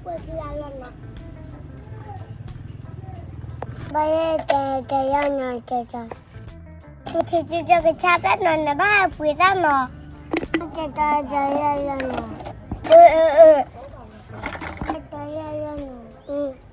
ကွဲးကလၢလီၤနီၤ, ဘၣ်ယဲတဲတဲယီၤနီၤတဲတဲ, နထံၣ်ကကဆါတၢ်နီၤ နဘၣ်ပှ့ၤတၢ်နီၤ, တဲတဲတဲယီၤယီၤနီၤ, အၢ အၢ အၢ တဲတဲယီၤယီၤနီၤ, အၢ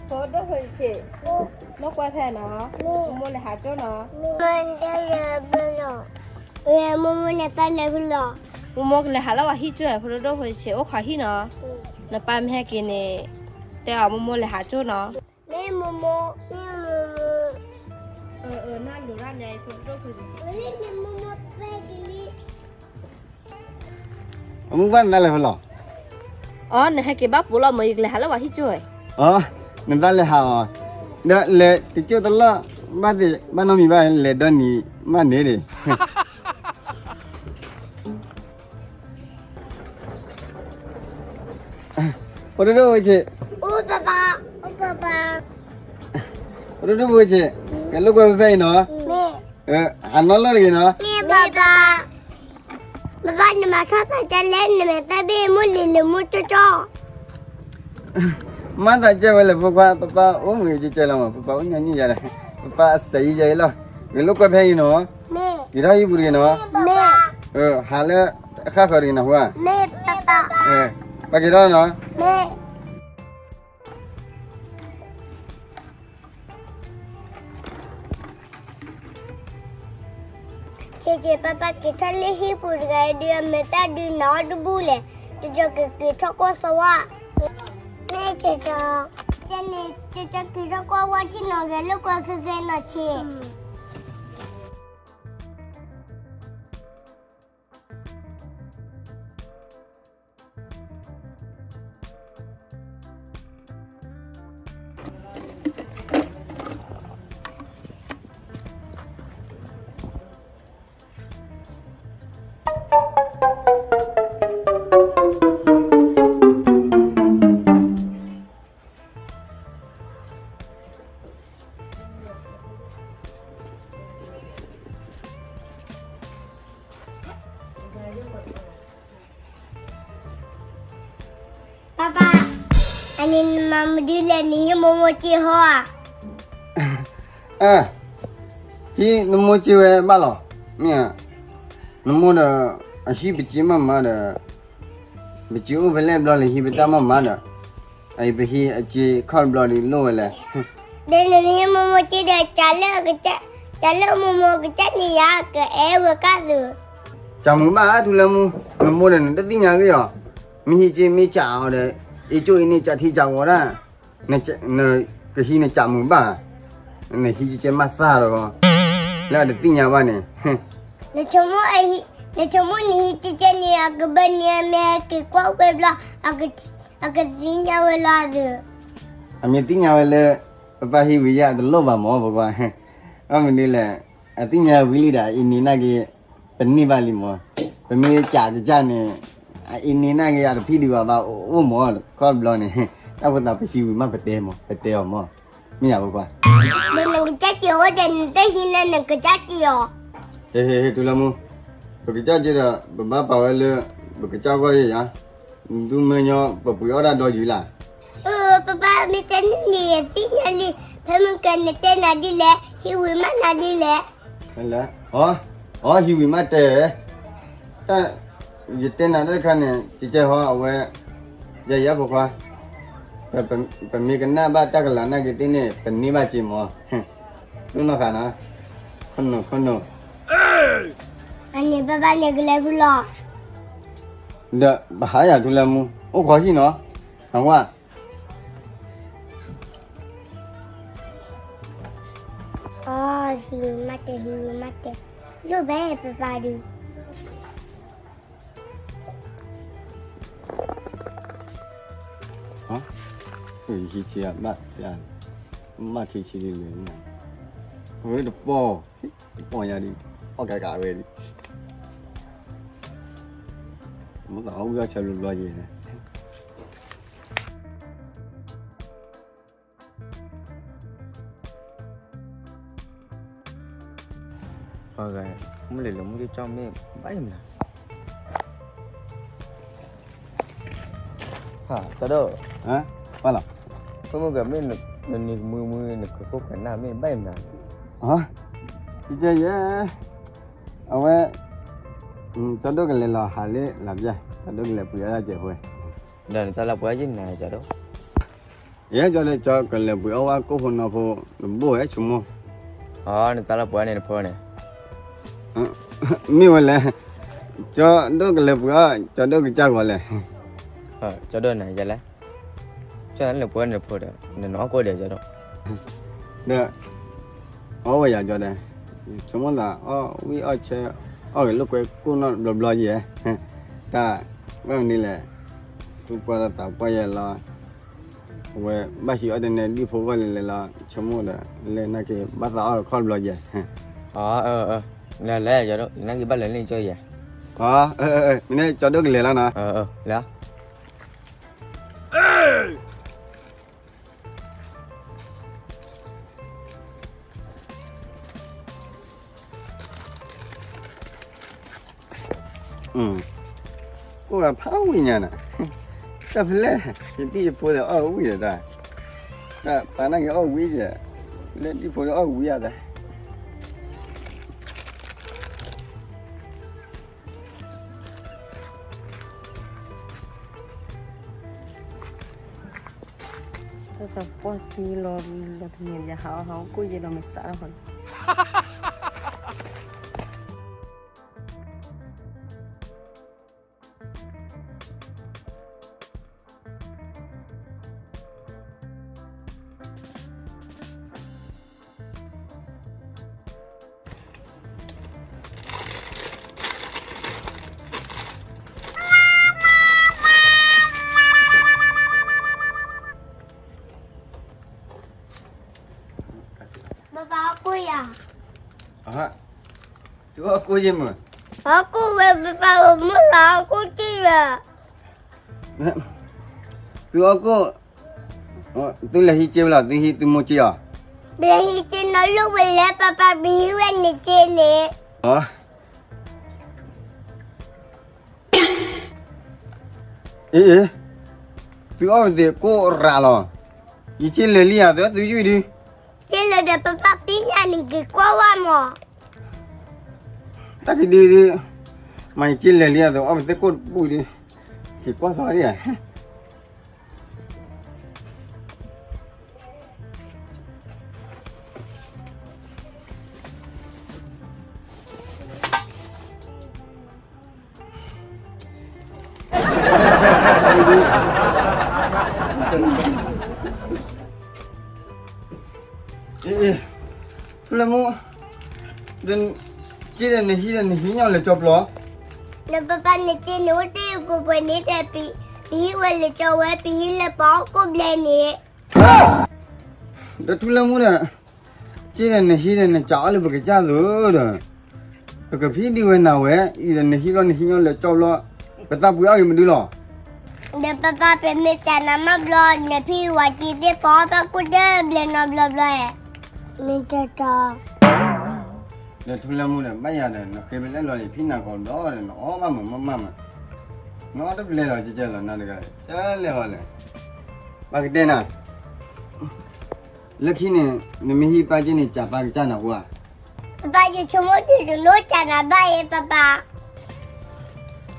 ဖိဒိၣ်ဖိဆံး, မ့ၢ်ကွၢ်ဖဲနီၤ, မိၢ်မိၢ်လဲၤဟးကၠိနီၤ, မိၢ်မိၢ်န့ၣ်သးလဲၤဖဲလဲၣ်, မိၢ်မိၢ်ကလဲၤဟးလၢပှၤဟံၣ်ကၠိ ဖိဒိၣ်ဒိၣ်ဖိဆံး အိၣ်ခိးဟံၣ်နီၤ, နပၢ်မ့ၢ်ဟဲက့ၤန့ၣ်, တဲအီၤမိၢ်မိၢ်လဲၤဟးကၠိနီၤ, မ့ၢ်မိၢ်မိၢ်, မ့ၢ်မိၢ်မိၢ်, အၢ အၢ နလိၤဒၣ်ညါအံၤ ဖိဒိၣ်ဒိၣ်ဖိဆံး, အမူဘၣ်နသးလဲၤဖဲလဲၣ်, အီ နဟဲက့ၤဘၣ်ပိာ်လီၤမၢ် ယကလဲၤဟးလၢပှၤဟံၣ်ကၠိ, အီ နသးလဲၤဟးအီၤ, ဒီးလဲၤတကၠိတလီၢ်, ဘၣ်သ့ၣ်ဘၣ်နီတမံၤဘၣ် လဲၤဒီနံၤမးန့ၣ်ဒၣ် ဖိဒိၣ်ဒိၣ်ဖိဆံး, အိၣ်ပပၢ်, အိၣ်ပပၢ်, ဖိဒိၣ်ဒိၣ်ဖိဆံး, ကဲလိာ်ကွဲဖဲဖဲအံၤနီၤ, မ့ၢ်, ဟးနီတလီၢ်တဂ့ၤနီၤ, မ့ၢ်ပပၢ်, ပပၢ်နမၤထီၣ်သးဒ်လဲၣ် နမဲာ်သၣ်ဘ့ၣ်မုၢ်လံၤလံၤမုၢ်ကၠီကၠီ မၤသးကဲဝဲလဲၣ် ဖိခွါ, ပပၢ်အိၣ်မုာ်ကဲကဲလီၤမး, ပပၢ်အိၣ်ညီနုၢ်ယၤဒီး, ပပၢ်အစဲးယံယၤအံၤလီၤ, ဂဲၤလိာ်ကွဲဖဲအံၤနီၤ, က့ၤထီၣ်ဟံၣ်ပူၤတဂ့ၤနီၤ, ဟးလၢအဃၣ်ဃၢၤတဂ့ၤနီၤ ဖိဧၢ, ပက့ၤထီၣ်နီၤ. ဆ့ဆ့ ပၢ်ပၢ်က့ၤထီၣ်လၢဟံၣ်ပူၤတဂၤအံၤဒီး အမဲာ်သၣ်ဒုးနၤအီၣ်တဘူၣ်လဲၣ်, တကက့ၤထီၣ်ကွၢ်သဝါ, မ့ၢ်က့ၤထီၣ်, ကဲန့ၣ် ကက့ၤထီၣ်ကွၢ်ဝါထံၣ်နီၤ ဂဲၤလိာ်ကွဲခဲခဲနီၤဆ့ ပၢ်ပၢ်, အန့ၣ်နမၤမနုၤလဲၣ် နဟံးမိၢ်မိၢ်စ့ဟီဧါ. အၢ, ဟံးနမိၢ်စ့ဝဲဘၣ်လီၤ, မ့ၢ်ဧါ, နမိၢ်ဒီး အဟံးပစ့မးမးဒီး, ပစ့အိၣ်ဖဲလဲၣ်ဘျီလဲၣ် ဟံးပတၢ်မးမးဒီး, အအံၤပဟံးအစ့ခီၣ်တဘျီဒီးလိၣ်ဝဲလဲၣ်. ဒီးနမ့ၢ်ဟံးမိၢ်မိၢ်စ့ဒီး ကးလၢမိၢ်မိၢ်ကစၢ်န့ၣ်ယၤ ကအဲၣ်ဝဲကၢ်သုး. ကးမုာ်ဘၣ်ထူလၢမူ, နမိၢ်ဒီးနတသ့ၣ်ညါဂ့ၢ်အီၤ, မ့ၢ်ဟံးစ့မ့ၢ်ကးအီၤဒီး အ့ၣ်ကၠိအံၤန့ၣ် ကးထံကးကီတၢ်, နကဟံးနကးမုာ်ဘၣ်, နဟံးကဲကဲမးသၣ်ဒီး, လၢအတသ့ၣ်ညါဘၣ်န့ၣ် နဆိကမိၣ်နဟံးကဲကဲန့ၣ် အကဘၢန့ၣ် အမ့ၢ်ဟဲက့ၤကွၢ်ဝဲဘျီ အကသ့ၣ်ညါဝဲလီၤသုး. အမ့ၢ်သ့ၣ်ညါဝဲလၢ ပပၢ်ဟံးဝံၤယဲၢ်အတလိၣ်ဘၣ်မၢ် ပကွၢ်, ဘၣ်မနုၤလဲၣ်, အသ့ၣ်ညါဝံၤလံဒီး အအံၤန့ၣ်နာ်က့ၤ ပန့ၢ်ဘၣ်လံမၢ်, ပမ့ၢ်ကးကစၢ်န့ၣ် အအံၤန့ၣ်နာ်က့ၤ အတဖံးဒံးဘၣ်ဘၣ်အိၣ်မၢ် ခီၣ်ဘျီန့ၣ်, တၢ်ဖိသးပဟံးဝံၤမးပတဲမၢ် ပတဲအီၤမၢ်, မ့ၢ်ယၤပကွၢ်. ဒီးနကစၢ်စ့အိၣ်ဒီး နတဟံးလၢနကစၢ်စ့အီၤ. ဟ့ၣ်ဟ့ၣ်ဟ့ၣ် ထူလၢမူ, ပကစၢ်စ့ဒီး ပဘၣ်ပာ်ဝဲလၢ ပကစၢ်ဂီၢ်ယဲၢ်ယၤ, ဒူမ့ၢ်ညီ ပပှ့ၤအီၣ်တၢ်ဒီယုၤလၢ်. အၢ ပပၢ်မ့ၢ်တဲန့ၣ် ယသ့ၣ်ညါလံ, ဖဲမုၢ်ကနတဲနၤဒ်လဲၣ်, ဟံးဝံၤမးနၤဒ်လဲၣ်. အီ အီ ဟံးဝံၤမးတဲ, တၢ် ယတဲနၤတၢ်တခါန့ၣ် ကကဲဟီအဝဲ, ယဲယဲဖိခွါ, ပမ့ၢ်ကနၣ်ဘၣ်တၢ်ကလၤနာ်က့ၤသ့ၣ်န့ၣ် ပန့ၢ်ဘၣ်စ့မၢ်, ဒိၣ်နီၢ်ဃာ်နီၤ, ခိၣ်နူာ်ခိၣ်နူာ်, အန့ၣ်ဘၣ်ဘၣ်န့ၣ်ကလဲၤဖုလီၤ. ဒီးပဟးယၤထူလၢမူ, အိၣ်ခိးဟံၣ်နီၤ, နကွၢ်. အီ ဟံးဝံၤမးတဲ ဟံးဝံၤမးတဲ, လိၣ်ဘဲပပၢ်ဒုး. ဟံးဆံဘၣ်, ဘၣ်ခံဆံလံလံ, ဝဲတပီၢ်, တပီၢ်ညါဒံး, အီၣ်ကးကးဝဲဒံး, မ့ၢ်သးအီၣ်ဝံၣ်အီၣ်ဆၢဘျီဘျီယဲၢ်န့ၣ်. မုၢ်လၢ်လၢမုၢ်ကၠီမ့ၢ်ဘၣ်ယမနၤ, ဟါ ကၠီဒိၣ်, ပှၤလီၤ, ဖဲမုၢ်ကမ့ၢ်နနံၤကမုၢ်မုၢ် နကခိၣ်ကနၣ်မ့ၢ်ဘၣ်ယမနၤ, ကဲယဲ, အဝဲ ကၠီဒိၣ်ကလဲၤလီၤဟးလၢလီၤပျၢ်, ကၠီဒိၣ်ကလဲၤပှ့ၤအီၣ်တၢ်စဲးဖိဝဲ, ဒီးနတၢ်လၢပှဲၤယမနၤ ကၠီဒိၣ် ယဲ ကၠီဒိၣ် ကၠီကလဲၤပှ့ၤအီၣ်ဝဲကိၣ်ဖိနီၢ်ဖိ တဘိၣ်ဝဲဆိကမိၣ်, အ နတၢ်လၢပှဲၤန့ၣ်နဖိန့ၣ်, မ့ၢ်ဝဲလဲၣ်, ကၠီဒိၣ်ကလဲၤပှ့ၤအီၣ် ကၠီဒိၣ်ကစၢ်ဂီၤလဲၣ်, ကၠီဒိၣ်နၤယဲလဲၣ်, ကၠီလဲၤပှ့ၤန့ၣ်နဖိဒီး နနအီၣ်ကိၣ်ဒီး ကၠီဒိၣ် ဒီး အီၣ်ဝဲယၤကၠီဒီး, ဆိကမိၣ်သးအီၣ်ဝံၣ်အီၣ်ဆၢ, အီၣ်ဂ့ၤလိာ်ကွဲကိၣ်နီၢ်ဘျီဘျီယဲ, တၢ် ဝဲမနုၤလဲၣ်, သူၣ်ပှၢ်ထီၣ်သးပှၢ်ယဲလီၤ, အဝဲဘၣ်ဟံးအီၣ်တန့ၢ်ဒံၣ်ဖိဂီၢ်လဲၤလဲၤလီၤ ဆိကမိၣ်ဒီး လၢနာ်က့ၤဘၣ်သးအီၣ်ခီၣ်ဘျီယဲ, လဲၤလဲၤ ကၠီဒိၣ် နာ်က့ၤဘၣ်လဲၤလၢကၠီယဲ, မ့ၢ်န့ၣ်ကၠီဒိၣ်ကလဲၤလီၤနီၤ, လဲၤ ကိၣ်ဂၤဖးဝံၤညါန့ၣ်, တၢ်ဖဲလဲၣ်, ယဒံၣ်ယဖိဒီးအီၣ်ဝံၤဒီးတၢ်, တၢ်ပာ်နာ်က့ၤအီၣ်ဝံၤယဲ, လၢဒံၣ်ဖိဒီးအီၣ်ဝံၤယဲသး တၢ်သးပှၢ်သံလီၤလီၤတမံၤယဟးအီၣ်ဟးအီၣ်ကိၣ်ယဲလီၤမ့ၢ်စးထီၣ်ဃီန့ၣ် ပၢ်ပၢ်အီၣ်ကိၣ်ယၤ, သုအီၣ်ကိၣ်ယဲမ့ၢ်, အီၣ်ကိၣ်ဝဲပၢ်ပၢ်ပမုၢ်လၢအီၣ်ကိၣ်တံၢ်လၢ, သုအီၣ်ကိၣ်, သုလဲၤဟံးစ့ဝဲလီၤ သုဟံးသုမိၢ်စ့အီၤ, လဲၤဟံးစ့နီၤလိၣ်ဝဲလဲၣ် ပၢ်ပၢ်ပဟံးဝဲနစ့န့ၣ် အ့ အ့ သုအီၣ်ပသ့ၣ်ကိၣ်ရးလီၤ, ယစ့လဲၤလံဧါ သုသုယုၢ်ဒု, စ့လဲၤဒီးပၢ်ပၢ်သ့ၣ်ညါန့ၣ်က့ၤကွၢ်ဝဲမး, တၢ်ကဒုဒု, မ့ၢ်ယစ့လဲၤလံဧါ သုအီၣ်ပသ့ၣ်ကိၣ်တဘူၣ်ဒု, က့ၤကွၢ်သီဒံဧါ ထူလၢမူ, စ့ဒီးနဟံးဒီးနဟံးညီလၢကၠီပျီ, နပၢ်ပၢ်နစ့န့ၣ်အိၣ်တ့ၢ်ပှဲၤပှဲၤန့ၣ်ဒီး ပဟံးဝဲလၢကၠီဝဲ ပဟံးလၢပအီၣ်ကိၣ်ဘျဲၣ်န့ၣ်, ဒီးထူလၢမူဒီး, စ့ဒီးနဟံးဒီးနစးအီၣ်လၢပကစၢ်သိးဒီး, ပကဖံးဒံးဝဲနၤဝဲ, အံၤဒီးနဟံးဘျီနဟံးညီလၢကၠီဘျီ, ပသးပှ့ၤအီၣ်ဂ့ၤမနုၤလီၤ, ဒီးပၢ်ပၢ်ပမ့ၢ်စးနၤမးဘျီ နဖံးဝဲက့ၤသ့ၣ်ပီ ပၢ်ကိၣ်တဘျဲၣ်နီတဘျီဘျီဧါ, မ့ၢ်တတီ ဒီးထူလၢမူဒီး ဘၣ်ယၤဒီး နဃ့ပလဲၣ်လီၤလံ ဖံးနၤကီးဘျီဒီး နအီၣ်ဘၣ်မးမးမးမး, နအီၣ်တပျဲၢ်လီၤ ကဲကဲလီၤ နၤတဂၤ, ကဲလဲၤဝဲလဲၣ်, ပၢ်ကတဲနၤ, လၢခံန့ၣ် နမ့ၢ်ဟံးပၢ်က့န့ၣ် စးပၢ်ကစၢ်နၤဟူဧါ, ပၢ်ပၢ်ယဆိကမိၣ်ဒ်တလိၣ်စးနၤဘၣ်အံၤ ပၢ်ပၢ်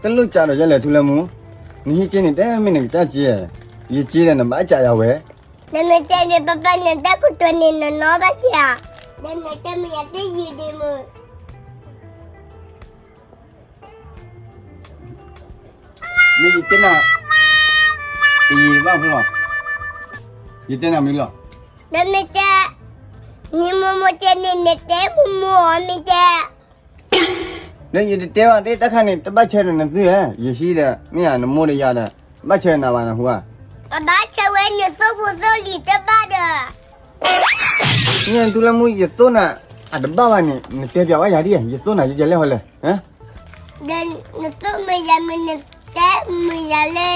တလိၣ်စးဒီးယဲလဲၣ် ထူလၢမူ, နဟံးက့န့ၣ် တမ့ၢ်နကစၢ်က့, ယက့ဒီးနဘၣ်စးယၤဝဲ, နမ့ၢ်တဲန့ၣ် ပၢ်ပၢ်နတၢ်ကတိၤန့ၣ် နနီၢ်ဘၣ်က့ဧါ, ဒီးနတဲမ့ၢ်ယၤတယံာ်ဒံးမုၢ် မ့ၢ်ယတဲနၤ, တယံာ်ဘၣ်ဖဲလီၤ, ယတဲနၤမ့ၢ်လီၤ, နမ့ၢ်တဲ, မ့ၢ်မိၢ်မိၢ်တဲန့ၣ် နတဲမိၢ်မိၢ်အီၤမ့ၢ်တဲ, ဒီးယတတဲဘၣ်သ့ၣ်တၢ်ခါန့ၣ် တဘၣ်ဆၢဒီးနသုဧၢ, ယဟံးဒီး မ့ၢ်ယၤနမိၢ်ဒီးယၤဒီး, ဘၣ်ဆၢနၤဘၣ်နဟူဧါ, အဘၣ်ဆၢဝဲနသိၣ်ဖိသိၣ်လံၤတဘၣ်ဒီး မ့ၢ်ထူလၢမူ ယသိၣ်နၤအတဘၣ်ဘၣ်န့ၣ် နတဲပျးဝဲယၤဒ်, ယသိၣ်နၤယကလဲၣ်ဟီလဲၣ်, ဒီးနသိၣ်မ့ၢ်ယၤမ့ၢ် နတဲမ့ၢ်ယၤလၢ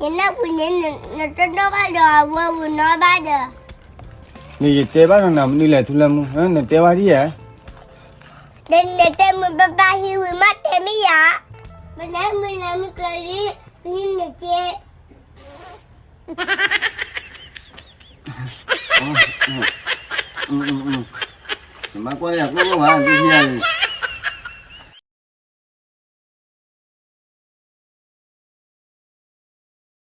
ယနၢ်ပူၤန့ၣ် နတနီၣ်ဘၣ်ဒီးအဝဲပူၤနီၣ်ဘၣ်ဒီး, န့ၣ်ယတဲဘၣ်နၤမနုၤလဲၣ် ထူလၢမူ, နတဲဝဲဒ်ဧါ ဒီးနတဲမုာ်ဘၣ်ဘၣ်ဟံးဝံၤမးတဲမ့ၢ်ယၤ, ပနမုာ်နမုာ်ကျၢၤလံ, ပဟံးန့ၢ်က့ၤ နမၤကွၢ်လၢယၤကျိၣ်လီၤဘၣ် ဒုးဟံးယၤလံ,